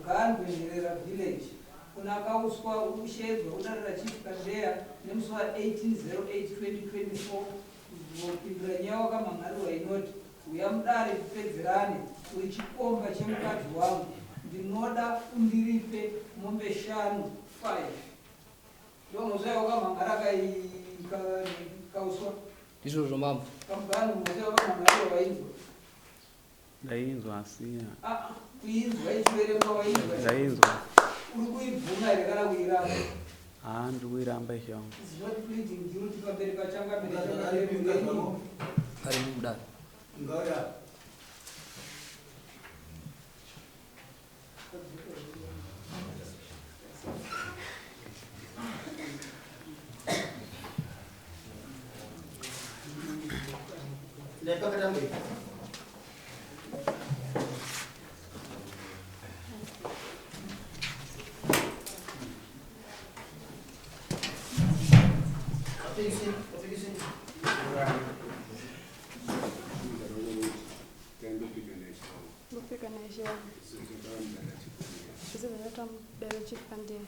Gandwe Nherera Village kuna Kauswa uri kushevedzwa kudare raChief Kandeya nemusi wa 18/08/2024 kuzopindura nyaya wakamhan'arirwa inoti, Huya mudare tipedzerane, uri chikomba chemukadzi wangu, ndinoda undiripe mombe shanu, 5. Ndomhosva yawakamhan'ara Kauswa? Ndizvozvo mambo. Kamugano mhosva yawakamhan'arirwa wainzwa? Ndainzwa asi Ah, kuinzwa ichiverengwa wainzwa. Ndainzwa. Uri kuibvuma here kana kuiramba? Haa, ndiri kuiramba ishe wangu. Is not pleading guilty pamberi pachangamire changamire. Ari mudare. Ngauya. Ndopika naishe wangu. Zvese zvandatamudaira Chief Kandeya.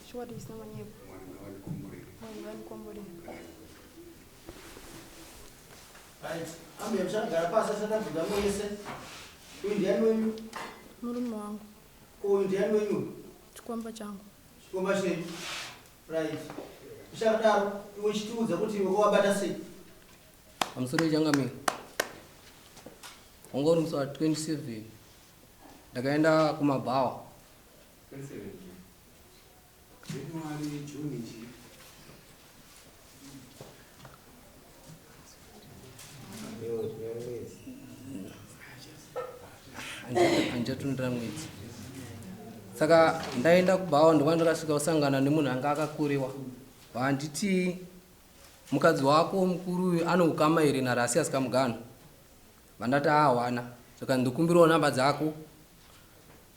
Chokwadi chisina manyepo. Mwari vanikomborere. Right. Ambuya muchagara pasi asati abvunza mwese. Uyu ndiani wenyu? Murume wangu. Uyu ndiani wenyu? Chikomba changu. Chikomba chenyu. Right. Uchakadaro iwe uchitiudza kuti iwe wabata sei? Pamusoro wechangamire. Wanga uri musi wa 27 ndakaenda kumabhawa. 27 January, June chi. Handichatonera mwedzi. Saka ndaenda kubhawa ndokwa ndakasvika kusangana nemunhu anga akakorewa. Vanditi mukadzi wako mukuru uyu ane ukama here naRasias Kamugano? Vandati hawana. Saka ndokumbirawo namba dzako.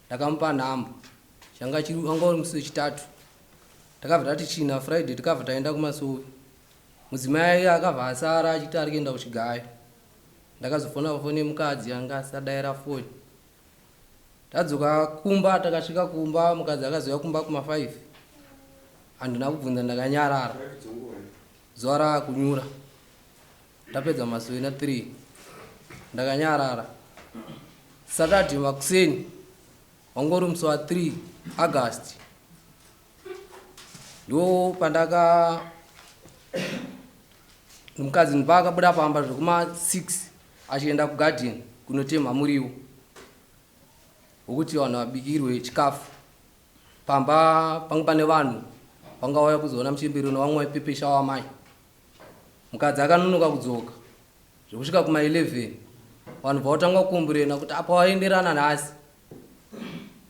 Ndakamupa nhamba. Changa chiri wanga uri musi wechitatu. Takabva tati china Friday tikabva taenda kumasowe. Mudzimai akabva asara achiti ari kuenda kuchigayo. Ndakazofona foni yemukadzi anga asadaira foni. Tadzoka kumba takasvika kumba mukadzi akazouya kumba kuma 5. Handina kubvunza ndakanyarara. Zuva raakunyura. Ndapedza masowe na 3. Ndakanyarara. Saturday makuseni wanga uri musi wa 3 August. Ndo pandaka mukadzi paakabuda pamba zvekuma 6 achienda kugarden kunotemha muriwo wekuti vanhu vabikirwe chikafu. Pamba panga pane vanhu vangauya kuzoona muchembere nevamwe vaipepesha wamai. Mukadzi akanonoka kudzoka zvekusvika kuma 11 vanhu bvautanga kukomburena kuti apa waenderana nhasi.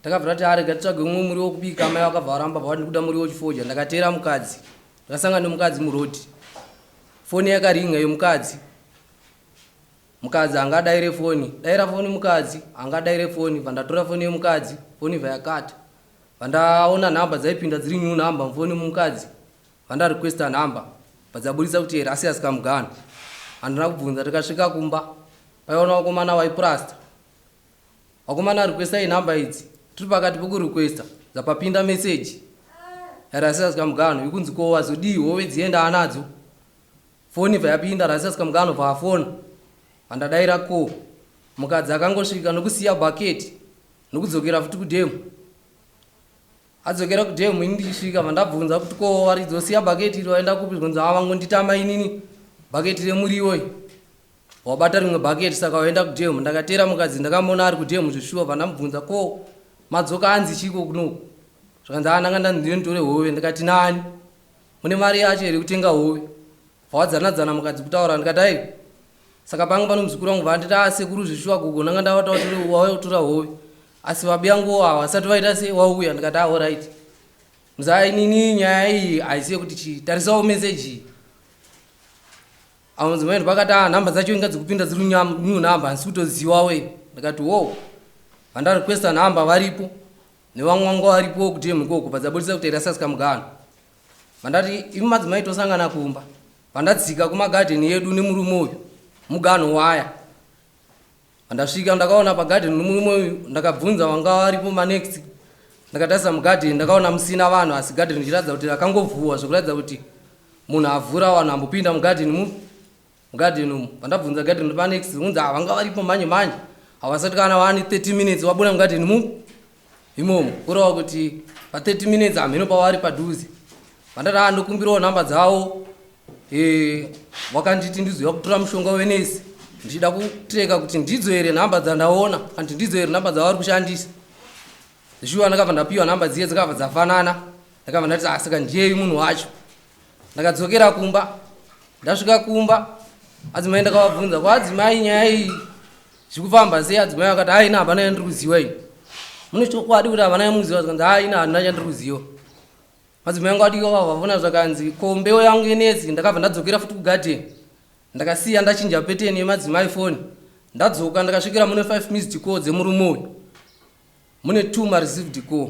Takabva tati arega titsvage umwe muriwo wekubika amai vakabva varamba bva ndikuda muriwo wechifoja. Ndakateera mukadzi ndakasangana nemukadzi muroad. Foni yakaringa yemukadzi. Mukadzi angadaire foni, daira foni mukadzi angadaire foni, bva ndatora foni yemukadzi, foni bva yakata. Bva ndaona nhamba dzaipinda dziri new number mufoni mumukadzi, bva ndarequesta nhamba, bva dzaburitsa kuti Erasius Kamugano. Handina kubvunza tikasvika kumba, paiona vakomana vaipurasta. Vakomana requestai nhamba idzi, tiri pakati pekurequesta, dzapapinda message yaRasius Kamugano ikunzi ko wazodii hove dzienda anadzo. Foni bva yapinda Rasius Kamugano bva afona. Bva ndadaira call. Mukadzi akangosvika nokusiya bucket nokudzokera futi kudhemu. Adzokera kudhemu ini ndichisvika bva ndabvunza kuti ko varidzi vosiya bucket iri vaenda kupi zvikanzi haa vangonditama inini bucket remuriwo iri. Wabata rimwe bucket saka waenda kudhemu. Ndakateera mukadzi ndakamuona ari kudhemu zveshuwa bva ndamubvunza ko madzoka anzi chiiko kunoku. Zvikanzi haa ndanga ndanzi ndiye nditore hove ndikati nani? Mune mari yacho here kutenga hove? Vawadzanadzana mukadzi kutaura ndikati aiwa. Saka panga pano muzukuru wangu vanditi ah sekuru zveshuwa gogo ndanga ndavata wauya kutora hove. Asi vabiyangu ava vasati vaita sei wauya ndikati ah alright. Mzaya inini nyaya iyi haisi yekuti chii tarisawo message iyi. Avo mudzimai ndopakati ah nhamba dzacho inga dzikupinda dziri new number handisi kutoziva we. Ndikati wo vandarequesta nhamba varipo nevamwe vanga varipo kudhem ikoko padzabudisa kuti rasasika mugano. Vandati imi madzimai tosangana kumba. Vandadzika kumagadheni yedu nemurume uyu muganho waya. Vandasvika ndakaona pagadheni nemurume uyu ndakabvunza vanga varipo manext. Ndakatarisa mugadheni ndakaona musina vanhu asi gadheni richiratidza kuti rakangovhuwa zvekuratidza kuti munhu avhura vanhu ambopinda mugadheni mu mugadheni umu. Vandabvunza gadheni panext unzi ah vanga varipo manje manje havasati kana vane 30 minutes vabuda mugadheni mu imomo kureva kuti pa 30 minutes hamheno pavari padhuze. Vandati ah ndokumbirawo nhamba dzavo e, vakanditi ndizouya kutora mushonga wenesi ndichida kutreka kuti ndidzo here nhamba dzandaona kanti ndidzo here nhamba dzavari kushandisa. Zvishuwa ndakabva ndapiwa nhamba dziye dzakabva dzafanana ndakabva ndati ah saka ndiyeyu munhu wacho. Ndakadzokera kumba ndasvika kumba adzimai ndakavabvunza ko adzimai nyaya iyi zvikufamba sei adzimai vakati haina hapana yandiri kuziva ini. Mune chokwadi kuti havana yamuziva zvikanzi haina handina chandiri kuziva. Madzimai angu adiki vavavona zvakanzi ko mbeu yangu yenetsi ndakabva ndadzokera futi kugadheni ndakasiya ndachinja peteni yemadzimai foni ndadzoka ndakasvikira mune 5 missed call dzemurume uyu mune 2 mareceived call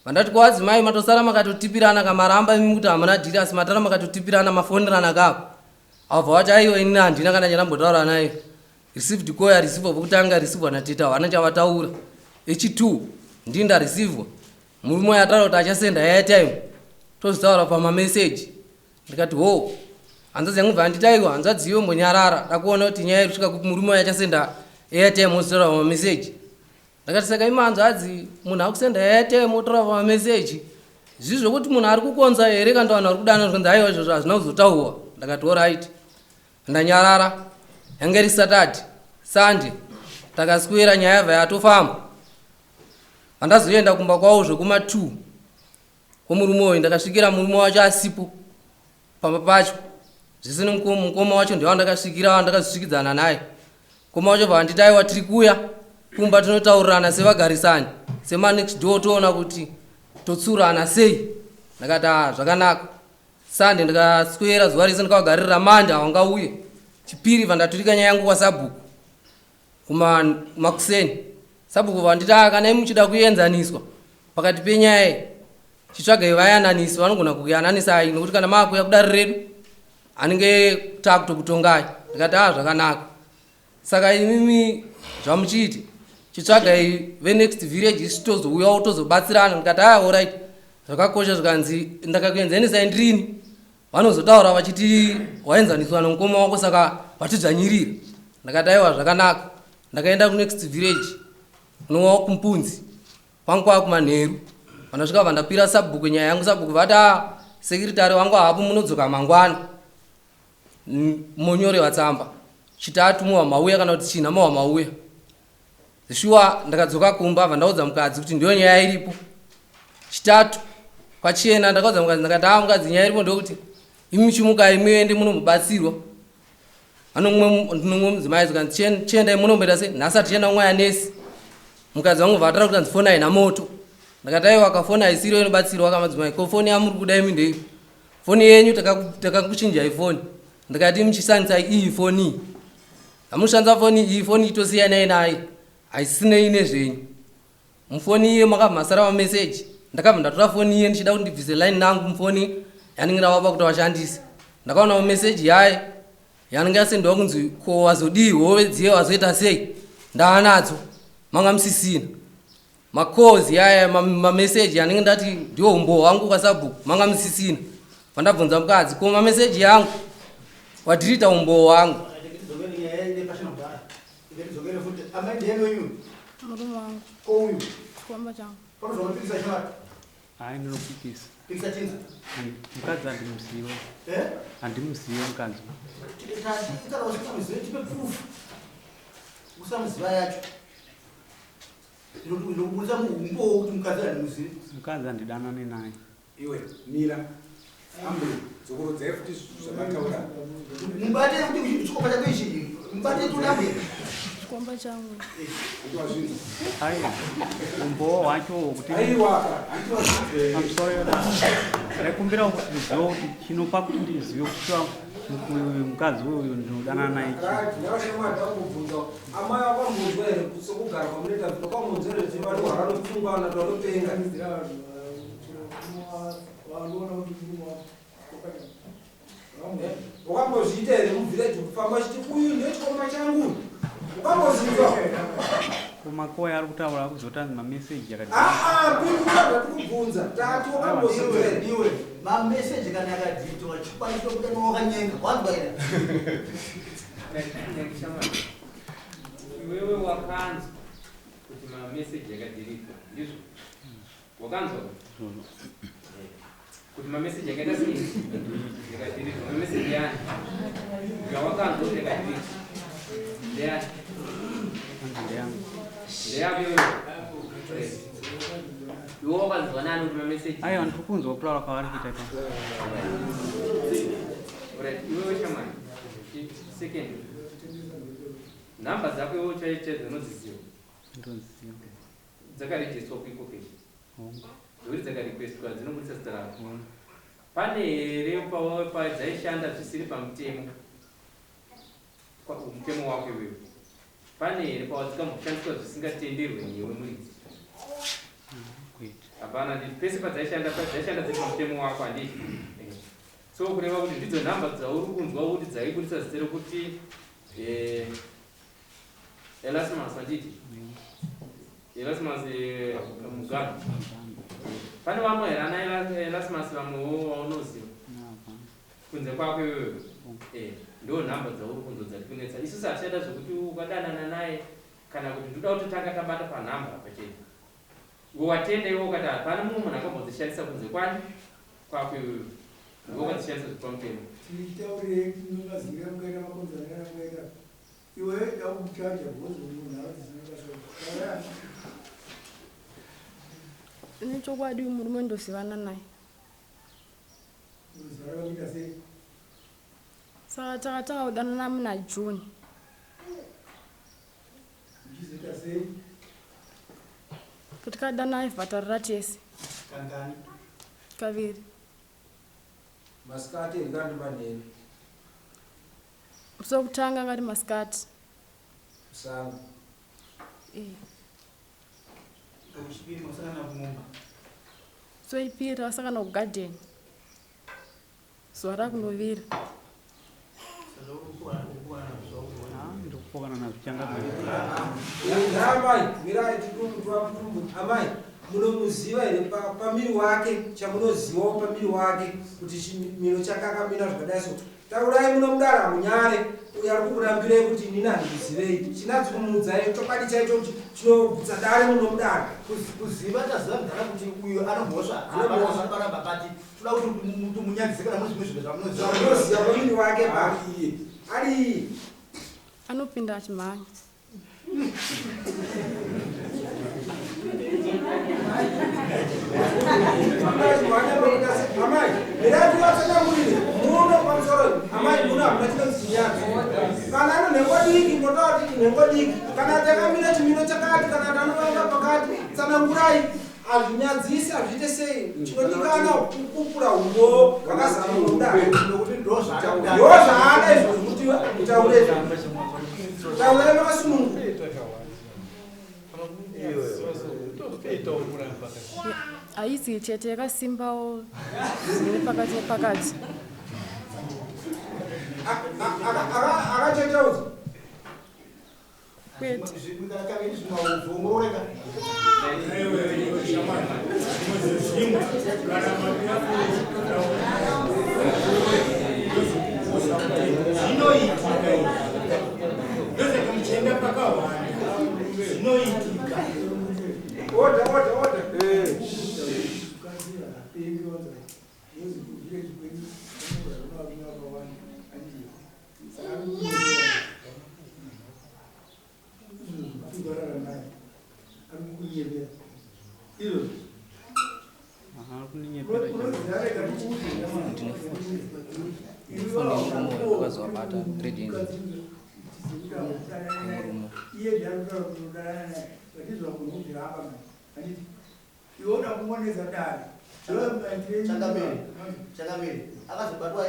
vandati ko adzimai matosara makatotipirana kamaramba imi kuti hamuna dhiri asi matara makatotipirana mafonerana kako avabva vati aiwa inini handina kana chandambotaura naye received call yareceiva pokutanga receiva nateta havana chavataura echi2 ndini ndareceiva murume uyo ataura kuti achasenda airtime tozvitaura pamameseji ndikati ho hanzvadzi yangu bva anditi aiwa hanzvadzi iyo mbonyarara dakuona kuti nyaya iri kusvika kupi murume uyo achasenda airtime ozvitaura pamameseji ndakati saka imi hanzvadzi munhu akusenda airtime otaura pamameseji zvii zvokuti munhu ari kukonza here kana vanhu vari kudana zvikanzi aiwa izvozvo hazvina kuzotaurwa ndakati orit ndanyarara yange iri saturday sunday takaswera nyaya yabva yatofamba Pandazoenda kumba kwavo zvekuma 2 kwemurume uyu ndakasvikira murume wacho asipo pamba pacho zvese nemukoma wacho ndiye wandakasvikira wandakazosvikidzana naye mukoma wacho vanditi aiwa tiri kuya kumba tinotaurirana sevagarisani semanext door toona kuti totsurana sei ndakati ah zvakanaka Sunday ndikaswera zuva rese ndikavagarira Monday havangauye chipiri vandaturika nyaya yangu kwasabhuku Kumakuseni sabhuku vanditi ah kana imi muchida kuenzaniswa pakati penyaya iyi chitsvagai vayananisi vanogona kukuyananisai nokuti kana maakuya kudare redu anenge takutokutongai ndikati ah zvakanaka saka imimi zvamuchiita chitsvagai venext village isu tozouyawo tozobatsirana ndikati ah orit zvakakosha zvikanzi ndakakuenzanisai ndirini Vanozotaura vachiti waenzaniswa nomukoma wako saka vatidzvanyirira. Ndakati aiwa zvakanaka. Ndakaenda kunext village kunova kumpunzi kwangu kwava kumanheru. Vandasvika vandapira sabhuku nyaya yangu sabhuku vati ah sekiritari wangu haapo munodzoka mangwana monyorewa tsamba. Chitatu mova mauya kana kuti china mova mauya. Shuwa ndakadzoka kumba vandaudza mukadzi kuti ndiyo nyaya iripo. Chitatu kwachena ndakaudza mukadzi ndakati haa mukadzi nyaya iripo ndokuti imi chimukai muende munombobatsirwa. Anomwe ndinomwe mudzimai zikanzi chiendai munomboita sei nhasi atichienda kumwaya nesi. Mukadzi wangu vatara kuti anzi foni haina moto. Ndakati aiwa kafoni haisiro inobatsirwa kamadzimai ko foni yamuri kuda imi ndeipi. Foni yenyu takakuchinjai foni. Ndakati muchishandisai iyi foni iyi. Amushandisa foni iyi foni itosiyanai naye haisinei nezvenyu mufoni iye makabva masara mameseji ndakabva ndatora foni iye ndichida kuti ndibvise line nangu mufoni yanenge ndavapa kuti vashandise ndakaona mameseji yaye yanenge yasendiwa kunzi ko wazodii hove dziye wazoita sei ndaanadzo manga musisina Macalls yaya mameseji anenge ndati ndiwo umbowo hwangu kwasabhuku manga musisina. Pandabvunza mukadzi ko mameseji yangu wadhirita umbowo hwangu. Murume wangu. Chikomba changu. Hayi ndinopikisa. Mukadzi handimuziva. Handimuziva mukadzi. Usamuziva yacho. Ndinokuburitsa muumbowo kuti mukadzi handimuzivi. Mukadzi handidanane naye. Iwe mira. Ambuya, dzokorodzai futi zvamataura. Mubate kuti chikomba chako ichi, mubate tunambe. Chikomba changu. Handiwazvinzwa. Aiwa, umbowo hwacho kuti Aiwa, handiwazvinzwa. I'm sorry, ndaikumbira kuti ndizive kuti chinopa kuti ndizive kuti shuwa mukadzi uyu ndinodanana naye chii. Right, ndakashamwari ndakubvunza amai wakambonzwa here sekugara kwamunoita zvino kwambonzwa here kuti vanorwara nepfungwa kana kuti vanopenga? Wakambozviita here muvhireji kufamba uchiti uyu ndiye chikomba changu? Wakambozvinzwa? Kumakoya ari kutaura akuzotanzi mameseji akati. Aa, pindura zvatikubvunza. Tati wakambozvinzwa here? Iwe, mameseji kana akadhitwa chokwadi chokuda wakanyenga. Wanzwa here? Iwewe wakanzwa kuti mameseji akadhiritwa, ndizvo? Wakanzwa kuti mameseji akaita sei? Yakadhiritwa. Mameseji yani yawakanzwa kuti yakadhiritwa ndeyani? Anzi ndeyangu. Ndeyako iwewe? Iwe wakanzwa nani kuti mameseji? Aiwa, ndiri kunzwa kutaura kwavari kuita ipapo. Alright, iwewe shamwari, second nhamba dzako iwewe chaidzo chaidzo unodziziva? Ndoziva. Dzakaregisterwa kuEcoCash? Hongu. Zvekuti dzakarequestwa dzinobudisa zita rako? Hongu. Pane here padzaishanda zvisiri pamutemo, mutemo wako iwewe? Pane here pawadzikamboshandiswa zvisingatenderwe newe muridzi? Kwete. Hapana. Ndi pese padzaishanda, padzaishanda dziri pamutemo wako, handiti? So kureva kuti ndidzo nhamba dzauri kunzwa kuti dzaibudisa zita rekuti Elasmus, handiti? Erasmus Mugano. Pane vamwe here ana Erasmus vamwewo vaunoziva kunze kwako iwewe? Ndo nhamba dzauri kunzwa dzati kunetsa. Isusu hatichada zvekuti ukadanana naye kana kuti ndoda kutotanga tabata panhamba pachete. Iwe watenda, iwe ukati hapana mumwe munhu akambodzishandisa kunze kwani kwako iwewe, iwe ukadzishandisa zviri pamutemo. Tichitaurire munomazingira mukaita makonzanera mukaita iwe dakuchaja because munhu anodzisina basa. Nechokwadi murume ndozivana naye. Unozivana kuita sei? Saka takatanga kudanana muna June. Uchizoita sei? Patikadana aivhatarira tese. Kangani? Kaviri. Masikati here kana manheru? Musi wekutanga ngati masikati. Musango? Eh. Uchipiri masangana kumumba? So ipiri takasangana kugadheni zuva rakunovira. Saka uri kuwana nazvo? Ndiri kupokana nazvo changamire. Amai, mirai titumbu. Amai, munomuziva here pamiri wake? Chamunozivawo pamiri wake kuti chimiro chake akamira zvakadai so? Taurai muno mudara, munyare. Uyo ari kukurambirei kuti inini handikuzivei, chinatsi kumuudzai chokwadi chaicho kuti chinobvutsa dare muno mudare. Kuziva taziva mudhara kuti uyu anomhosva. Anomhosva. Anoramba, but toda kuti munyadzise kana mune zvimwe zvinhu zvamunoziva. Zvamunoziva pamiri wake pari iye ari iye. Anopinda achimhanya. Amai, mirati vatsanangurire muno pamusoro. Amai, muno hamuna chinonzi chinyadzi. Kana ano nhengo diki, ngotaura kuti nhengo diki, kana takamira chimiro chakati, kana tanovanga pakati, tsanangurai. Hazvinyadzisi, hazviite sei. Chinodikana kupupura umbowo hwakazara mudare. Nokuti ndo zvaada. Ndo zvaada izvozvo kuti mutaure izvo. Taurai makasununguka. Haisi chete, yakasimbawo zvine pakati nepakati. Akachecheudzwa? Kwete. Kaviri zvimwaongororeka. Zvinoitika izvi, ndosaka muchienda pakawanda, zvinoitika. Order, order, order. Mukadzi haapengi, wanzwa? Because kuvillage kwedu vanogara varume vakawanda, handiti? Saka ari kukunyepera. Izvozvo kuti ukarara naye ari kukunyepera izvozvo. Ari kundinyepera. Unoziva, rega ndikuudze. Wakazovabata red handed nemurume. Iye ndiarikutaura kuti unodanana naye, but izvo kunobvira apa manje, handiti? Iwe uda kumonesa dare. Changamire, changamire, akazobatwa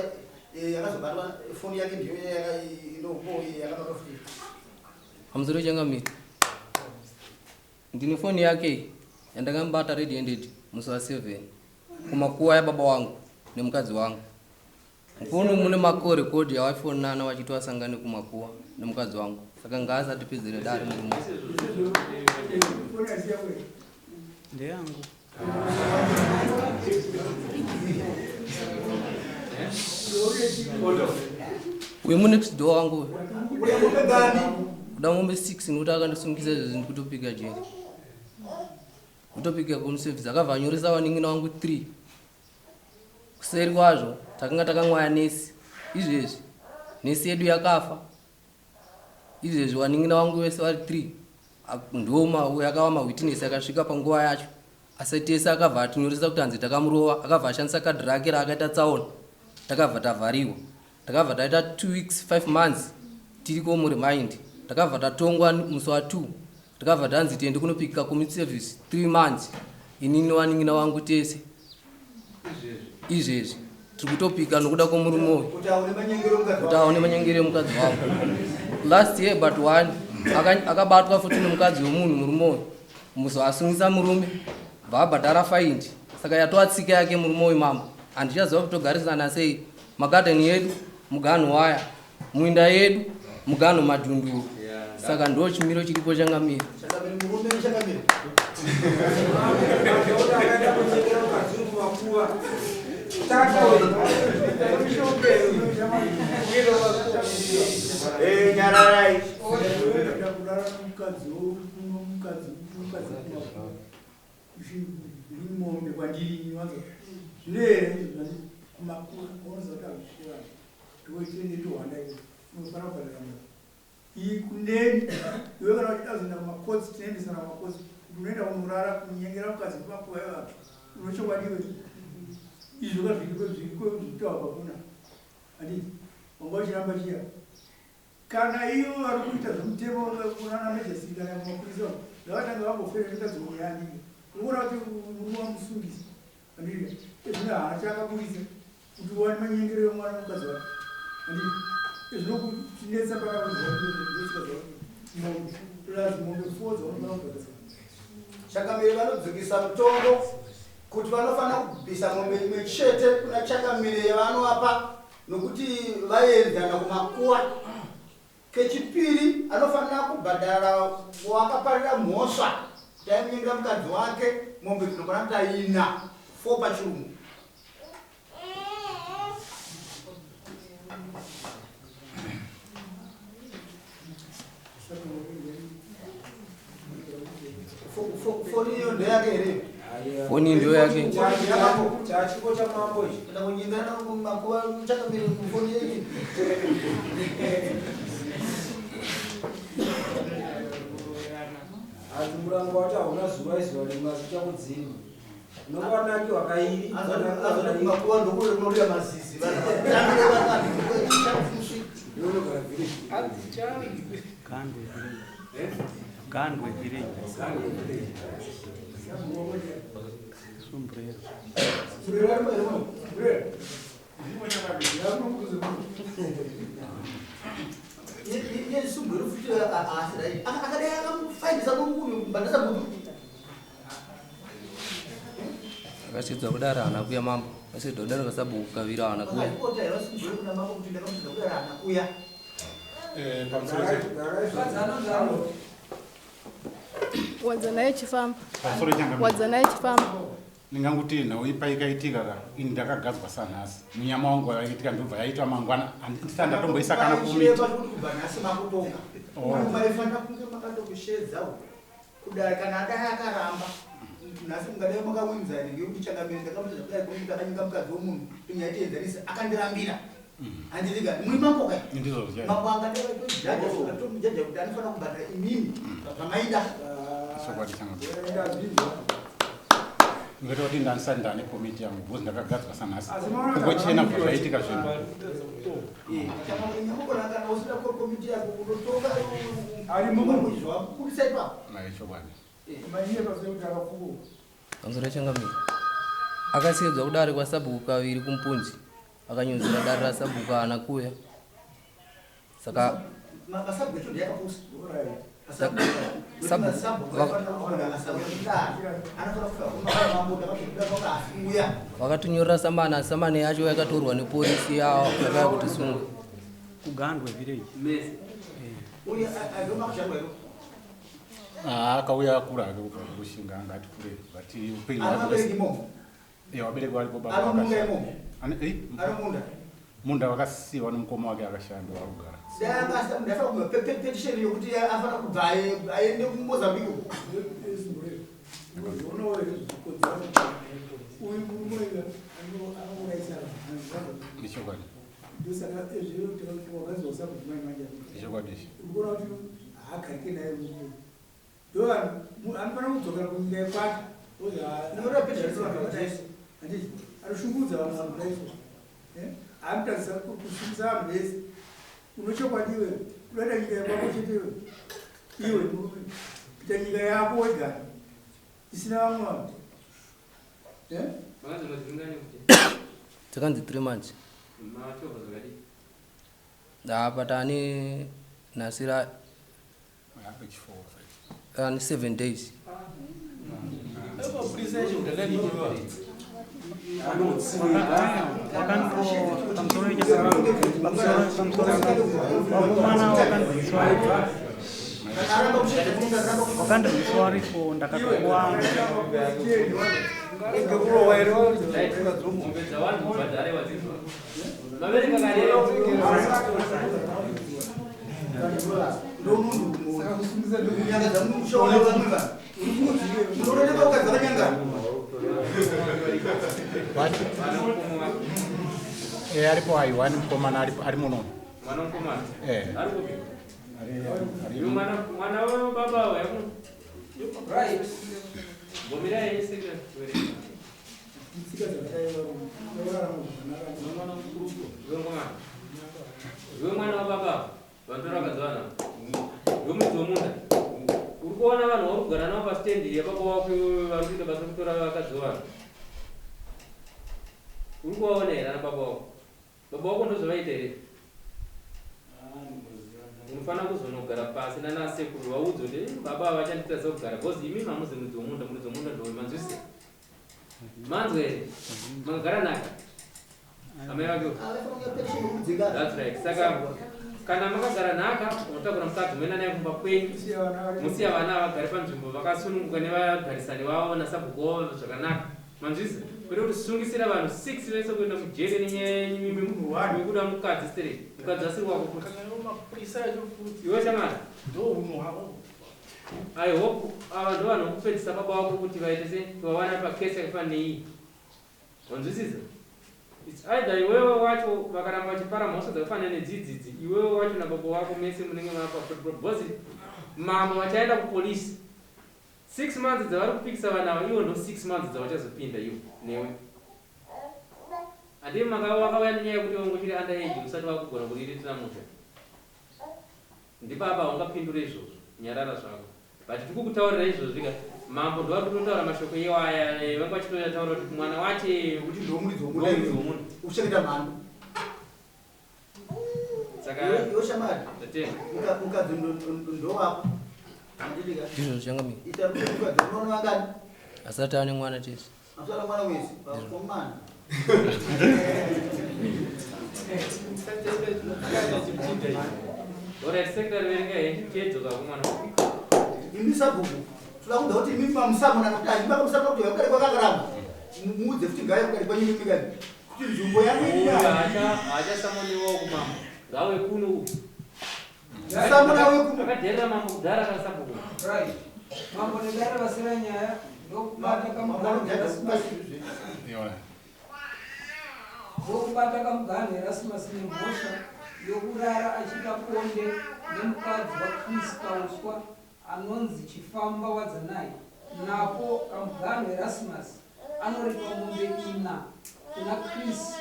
foni yake ndiyo inopo yakabatwa futi. Pamusoro, changamire, ndine foni yake yandakamubata red handed musi wa7 kumakuva yababa wangu nemukadzi wangu. Mufoni mune makorekodi yawaifonana vachiti vasangane kumakuva nemukadzi wangu, saka ngaasatipedzere dare murume. Foni asiya kwe? Ndeyangu. Uyu munext door wangu. Uya mombe gani? Kuda mombe 6, nokuti akandisungisa izvozvi, ndikutopika jeri, kutopika community service. Akabva anyoresa vanin'ina wangu 3. Kuseri kwazvo takanga takamwaya nesi. Izvezvi nesi yedu yakafa. Izvezvi vanin'ina vangu vese vari 3 ndo yakava mawitness akasvika panguva yacho, asi tese akabva atinyoresa kuti hanzi takamurova. Akabva ashandisa kadhi rake raakaita tsaona, takabva tavhariwa, takabva taita 2 weeks 5 months tiriko muremand. Takabva tatongwa musi wa2, takabva tanzi tiende kunopika community service 3 months, inini vanin'ina vangu tese. Izvezvi tiri kutopika nokuda kwomurume uyu. Kuti aone manyengero mukadzi. Kuti aone manyengero emukadzi wangu. Last year but one akabatwa futi nemukadzi wemunhu murume uyu, muzo asungisa murume, bva abhadhara faindi. Saka yatova tsika yake murume uyu, mambo. Handichaziva kuti togarisana sei. Magadheni yedu muganhu waya, minda yedu muganhu madhunduru, saka ndo chimiro chiripo, changamira. Changamire, murume, changamire. Akaenda kunyengera mukadzi kumakuva. Tata Nyararai. Unoenda kurara nomukadzi, mukadzi kumakuva, mombe kwandiri wanza zvino here izvo kumakuva? Unoziva kuti hazvishe vanhu ndikoitende tohwanda iwe unofanira kubhadhara mombe iyi kuneni iwe. Kana uchida kuzoenda kumakotsi, tinoendesana kumakotsi kuti unoenda kunorara kunyengera mukadzi kumakuva evanhu, unochokwadi iwe? Izvo ka zviriko, zviriko zvitaurwa kuna, handiti? Wanga uchiramba chiya kana ivo vari kuita zvemutemo kunana magistrate kana kumapurisa, ngavatanga vamboferefeta dzimwe nyaya, handiti? Unoona kuti murume wamusungisa, handiti? Ezvino haana chaakaburitsa kuti uwane manyengero emwana mukadzi wake, handiti? Ezvinokutinetsa pana mombe plus mombe four dzaunofanira kubhadhara. Changamire, vanodzikisa mutongo kuti vanofanira kubvisa mombe imwe chete kuna changamire yavanovapa nokuti vaienzana kumakuva. Kechipiri, anofanira kubhadhara wakaparira mhosva kuti aimunyengera mukadzi wake mombe dzinokwana kuita ina, 4 pachirungu. Foni iyo ndeyake here? Foni ndiyo yake. Chachiko chamambo ichi. Kana kunyengana kumakuva, changamire, kufoni yenyu. Hanzi murango wacho hauna zuva, izuva rimwe, asi chakudzima unongwanakiwa kairi. Azoti kumakuva ndokure kunobuda mazizi, vanhu vatambire vanhu. Ndinogara village. Gandwe village, Gandwe village, Sumbrero. Murera Yesumbwero futi akadai akamufaindisa munhu mbandasa munhu. Akasvedza kudaro haana kuya, mambo. Akasvedza kudaro kasabhuku kaviri, haana kuya. Akapota yavasumbwero kuna mambo kuti ndakamusidza kudaro, haana kuya. Pamusoro. Mukadzi anonzi ano. Wadzanai chifamba. Pamusoro, changamire. Wadzanai chifamba. Ndinganguti nhau ipa ikaitika ka, ini ndakagadzwa sanhasi, munyama wangu wakaitika ndobva yaitwa mangwana, handisati ndatomboisa kana kumiti. Chiremba chekuti kubva nhasi makutonga. Oh. Maifanira kunge makandokushedza kudai. Kana adai akaramba nhasi, mungadai makawinzana ngekuti changamire ndakamusidza kudai kuti ndakanyinga mukadzi wemunhu, inyaya tienzanise, akandirambira, handitika muri mambo kai? Ndizvo zviya. Mambo angadai vatojaja, tomujaja kuti anofanira kubhadhara imimi zvamaida. Chokwadi, changamire. Ndingaita kuti ndandisati ndane komiti yangu because ndakagadzwa sanhasi. Asi maona kuti Kungochena havana kubva zvaitika zvinhu. Kana kana usina komiti yako unotonga Ari mumu. Zvawabudisa ipapo. Naye chokwadi. Maiye pasekuti akapfukuka. Pamusoro changamire. Akasiidzwa kudare kwasabhuku kaviri kumpunzi. Akanyudzira dare rasabhuku haana kuuya. Saka Masabhuku echo ndeyakapusa. Sabhuku- Masabhuku aifanira kuona akasauya kudare. Anofanira kufika mambo ndakazobuda kwakasiuya. vakatinyorera samana, asi samana yacho yakatorwa neporisi yavo yakauya kutisunga. Kugandwe village. Mese. Uye adomakushangwa iro. Ah, akauya akura hake kubva kushinga anga ati kure but upenyu Ano hwake vabereki imomo. Eh, vabereki varipo baba Ano munda vakashaya. imomo. Eh? Ano munda. Munda wakasiyiwa nomukoma wake akashaya ndowarugara. Dai anga asina munhu aifanira kupiwa petition yokuti afana kubva aende kuMozambique uko. Unoona zvikodzera uyu murume uyu anourayisa vanhu. Ichokwadi. Ndosaka ezvino wakazwa sabhuku mai manje. Ichokwadi ichi. Uri kuona kuti haagarike naye murume. Ndo vanhu anofanira kudzokera kunyika yekwake. Unoona petition yekuti Handiti anoshungurudza vanhu vanhu kudai so. Anotadzisa kusungisa vanhu vese. Unochokwadi iwe unoita nyika yekwako chete iwe. Iwe murume ita nyika yako wega isina vamwe vanhu. Makanzi mwedzi mingani kuti? Takanzi 3 months. Machovha zvakadii? Apa tani nhasira Echi 4 ani 7 days. Pamusoro vakomana wakandirwisa aripo ndakatokuwa. Right. Mombe dzavanhu mubhadhare wadzizwa. Maverenga kare. Ndomunhu kunyangadza mushaona vamwe vanhu. Munoroneka ukadzi vakanyangana. Mwana mukomana. Eh, aripo aiwa ni mukomana ari muno. Mwana mukomana. Eh. Ari kupi? Ari Iwe mwana mwana wababa wayakuno. Right. Gomirai yese kuverenga. Tsika dzakadai varume vanorarama zvakanaka. Iwe mukomana. Iwe mwana wababa vanotora vakadzi vana. Iwe muridzi womunda. Uri kuona vanhu vari kugara navo pasitendi yababa wako iwewe vari kuita basa rekutora vakadzi vevanhu. Uri kuvaona here ana baba wako? Baba wako ndozvavaita here? Unofanira kuzonogara pasi nana sekuru vaudze kuti "Eh, baba vachanditadza kugara because imi mamuzi muridzi womunda, muridzi womunda ndowe manzwise. Manzwe here? Makagara naka? Amai vake. That's right. Saka kana makagara nhaka unotakura mukadzi moenda naye kumba kwenyu musiya vana vagare panzvimbo vakasununguka nevagarisani vavo nasabhuku wavo zvakanaka. Manzwisa? Kwete kuti sungisira vanhu 6 vese kuenda mujere nenyaya yekuda mukadzi straight. Mukadzi asiri wako futi. Iwe shamwari. I hope ava ndo vanhu vokupedzisa baba wako kuti vaite se vawana pakesi yakafanana neiyi. Wanzwisisa? It's either iwewe wacho vakaramba vachipara mhosva dzakafanana nedzidzidzi, iwewe wacho nababa wako mese munenge mapa because mambo vachaenda kupolisi. 6 months dzavari kupikisa vanhu ava, iwo ndo 6 months dzavachazopinda iwo newe. Handii wakauya nenyaya yekuti iwe uchiri under age usati wakugona kuriritira musha. Ndibaba ungapindure izvozvo, nyarara zvako. But tikukutaurira izvozvi ka, mambo ndo vari kutotaura mashoko iwaya, vanga vachitotaura kuti mwana wache Kuti ndomuridzi womunda. ndomuridzi womunda. Uchengeta mhando. Saka Iwe shamwari. Tatenda. Mukadzi ndowako. Handiti ka? Ndizvo changamire. Ita kuti mukadzi unoona vangani? Asati ane mwana chese. Asara mwana wese. Vakomana. Alright, secretary verenga henyu tiyedzoka kumwana. Imi sabhuku. Toda kuda kuti imi mamusamuna kuti achibaka musamuna kuti yakudari kwakakaramba. Muudze kuti ngaya kudari kwenyu imi kani. Kuti nzvimbo yangu Uyu iri. haachasamoniwawo kumambo. Ngawe kuno uku. Samuna wekuno. Akadherera mambo kudhara kana sabhuku. Right. Mambo nedare vasina nyaya ndokubata kamuganhu Erasmus. Ndokubata kamuganhu Erasmus nemhosva yokurara achiita bonde nemukadzi waChris Kauswa anonzi Chifamba Wadzanai. Napo kamuganhu Erasmus Anoripa mombe ina kuna Chris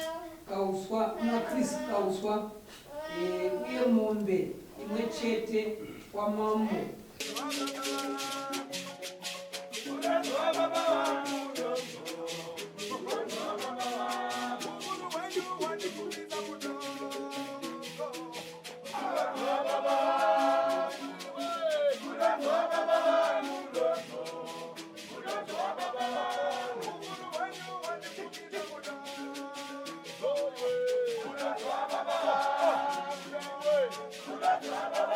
Kauswa, kuna Chris Kauswa uye mombe imwe chete kwamambo. Baba.